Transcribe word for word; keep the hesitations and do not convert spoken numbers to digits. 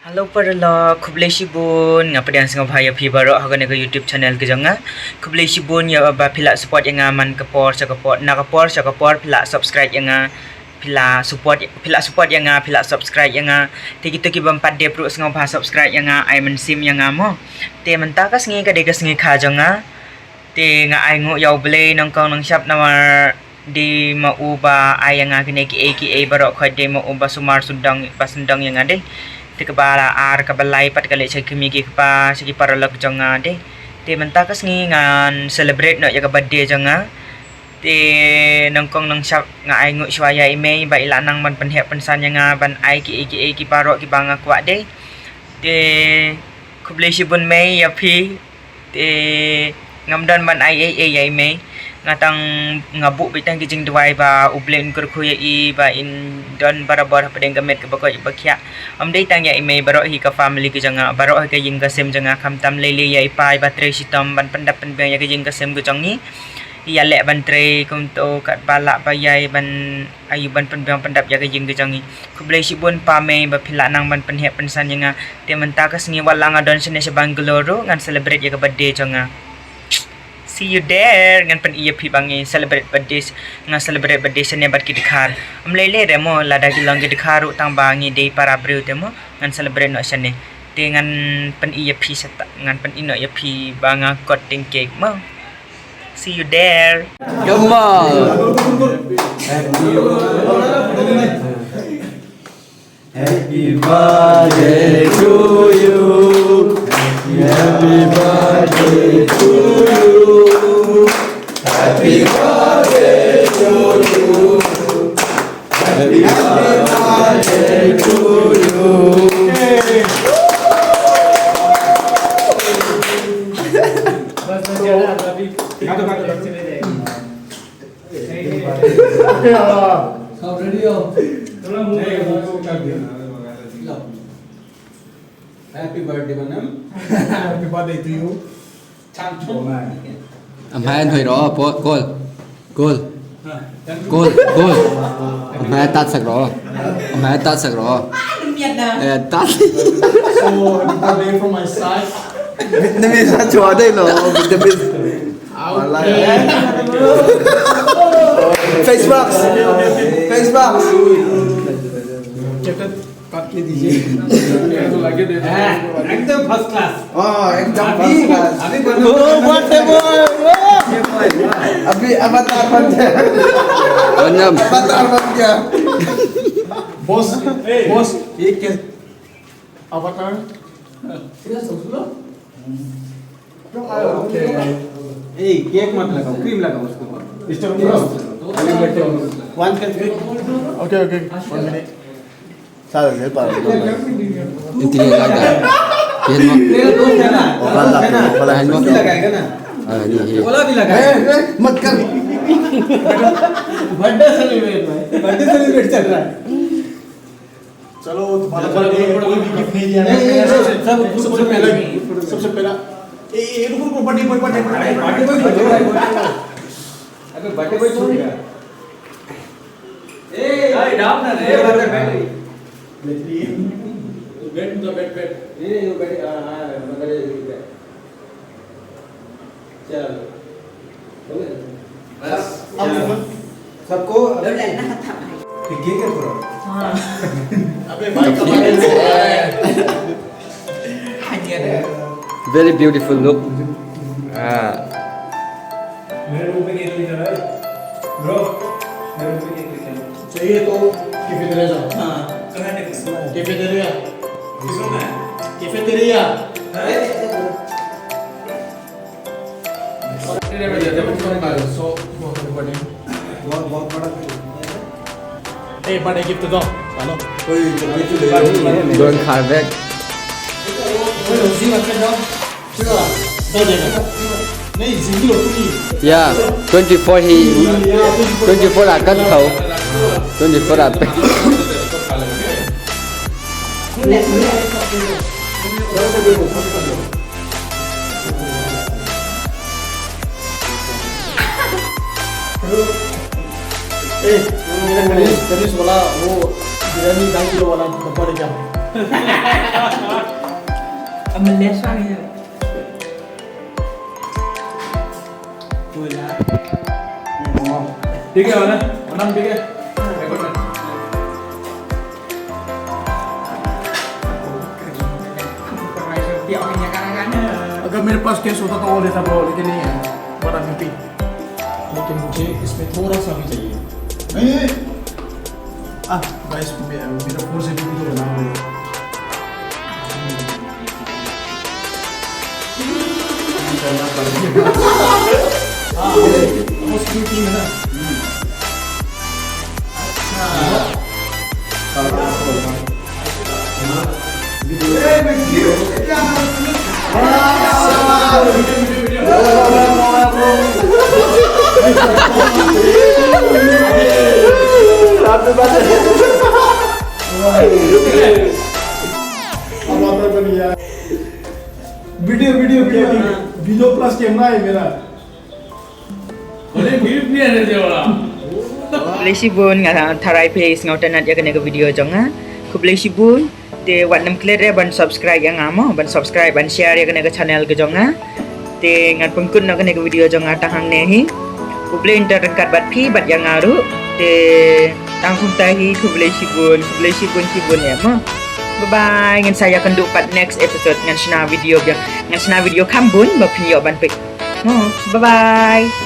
Hello paralok, khublei shibun, nga pdiang sngewbha ïa phi baroh ha kane ka YouTube channel ka jong nga. Khublei shibun ïa ba phi la support ïa nga man ka por sha ka por, na ka por sha ka por phi la subscribe ïa nga, phi la support, phi la support ïa nga, phi la subscribe ïa nga. Te kito ki bym pat dep ruh sngewbha subscribe ïa nga, ai mynsiem ïa nga mo. Te mynta ka sngi ka dei ka sngi kha jong nga. Te nga ai nguh ïa U Blei nyngkong nyngshap namar dei ma u ba ai ïa nga kine kiei kiei baroh, khoit dei ma u ba sumar sdang ba sdang ïa nga dei. Te kaba ar kaba lai pat ka leit sha ki kmie ki kpa, sha ki paralok jong nga dei. Te mynta ka sngi ngan celebrate noh ïa ka birthday jong nga. Te nyngkong nyngshap nga ai nguh shuwa ïa i mei ba i la nang ban pynheh pynsan ïa nga ban ai kiei kiei ki baroh kiba nga kwah dei. Te khublei shibun mei ïa phi. Te ngam don ban ai ei ei ïa i mei. Nga tang nga buh beit tang ki jingduwai ba U Blei un kyrkhu ïa i ba in don barabor hapdeng ka met kaba koit ba khiah. Ym dei tang ïa i mei, baroh hi ka family ka jong nga, baroh hi ka ïing ka sem jong nga, khamtam lei lei ïa i pa i ba trei shitom ban pyndap pynbiang ïa ka ïing ka sem ka jong ngi. Ïa leh ban trei kumto katba lah ba ïai ban ayu ban pynbiang pyndap ïa ka ïing ka jong ngi. Khublei shibun pa mei ba phi la nang ban pynheh pynsan ïa nga. Te mynta ka sngi wat la nga don shane sha Bangalore ruh ngan celebrate ïa ka birthday jong nga. See you there. Ngan pyni ïa phi ba ngi celebrate birthday, nga celebrate birthday shane bad ki dkhar. Ym lei lei re mo, lada ki long ki dkhar ruh tang ba ngi dei para briew te mo, ngan celebrate noh shane. Te ngan pyni ïa phi shata, ngan pyni noh ïa phi ba nga kot ting cake mo. See you there. Come on. Happy birthday to you. Happy birthday to you. Happy birthday to you. Happy birthday to you. Happy birthday, Manam. Happy birthday to you. Am hai hoi ro, po, kol. Kol. Kol, kol. Am hai tat sak ro. Am hai tat sak ro. Eh, tat. So, happy birthday from my side. Vietnamese ha chwa dei lo, Vietnamese. Wala. Face mask. Face mask. काट के दीजिए। हाँ, एकदम first class। हाँ, एकदम first class। अभी, अभी बंदे, ओ, बात है वो। अभी अवतार बन गया। Manam. अवतार बन गया। Boss, boss, ये क्या? अवतार। ए, cake मत लगाओ, cream लगाओ उसके ऊपर। Mister Umrah। One, two, three। Okay, okay, one minute। Salah, saya tahu। Intinya kagak. Yan mo. मेरा दोस्त है ना, दोस्त है ना। Yan mo. भी लगाएगा ना। Ah, ini, ini। बोला भी लगाएगा। ए, ए, मत कर। Birthday celebrate भाई, birthday celebrate चल रहा है। चलो, तुम्हारा birthday, कोई भी gift नहीं दिया। नहीं, नहीं, नहीं, सब, सबसे पहला, सबसे पहला। ए, ए, रुको, रुको, birthday boy, birthday boy। अबे, birthday boy छोड़ गया। ए, ए, डाउन ना रे, बैठ, बैठ। बैठ, बैठ, बैठ। ये, ये बैठ, हाँ, हाँ, मगर ये बैठ। चलो। हो गया? बस। अब चलो। सबको ये cake है पूरा। हाँ। अबे भाई, कमाल है। Very beautiful look। हाँ। मेरे रूम पे cake लेकर आए। Bro, मेरे रूम पे cake लेकर आए। चाहिए तो cafeteria जाओ। हाँ। कहाँ है? Cafeteria। किस रूम में? Cafeteria। हाँ? बहुत, बहुत बड़ा। ए, बड़े gift दो। चलो। कोई चॉकलेट तो ले लो। Don Carbeck। कोई रोजी मत कर जाओ। दो जगह। नहीं, जिंदगी होती नहीं। Yeah, twenty-four hi, twenty-four akat thau. Twenty-four akat. ए, कनीज, कनीज वाला वो बिरयानी ढाई किलो वाला डब्बा लेके आओ। Am les wang ya. Pula. ठीक है, है ना? प्रणाम, ठीक है? अगर मेरे पास कैश होता तो और लेता ब्रो, लेकिन नहीं है। बड़ा बीपी। लेकिन मुझे इसमें थोड़ा सा भी चाहिए। नहीं, नहीं। Ah, guys, मे-, मेरा फोन से भी तो बना लो। हाँ, वो सिक्योरिटी है ना। अच्छा। वीडियो, वीडियो, वीडियो, वीडियो प्लस कैमरा है मेरा। Khublei shibun, nga tharai phi sngewtynnat ïa kane ka video jong nga. Khublei shibun. Te wat nym klet re ban subscribe ïa nga mo, ban subscribe, ban share ïa kane ka channel ka jong nga. Te ngan pynkut noh kane ka video jong nga tang hangne hi. Khublei, ngin ïaryngkat bad phi bad ïa nga ruh. Te tang kumta hi, khublei shibun, khublei shibun shibun ïa mo. Bye bye, ngin sa ïakynduh pat next episode, ngan shna video biang, ngan shna video kham bun ba phin ïoh ban peit. Mo, bye bye.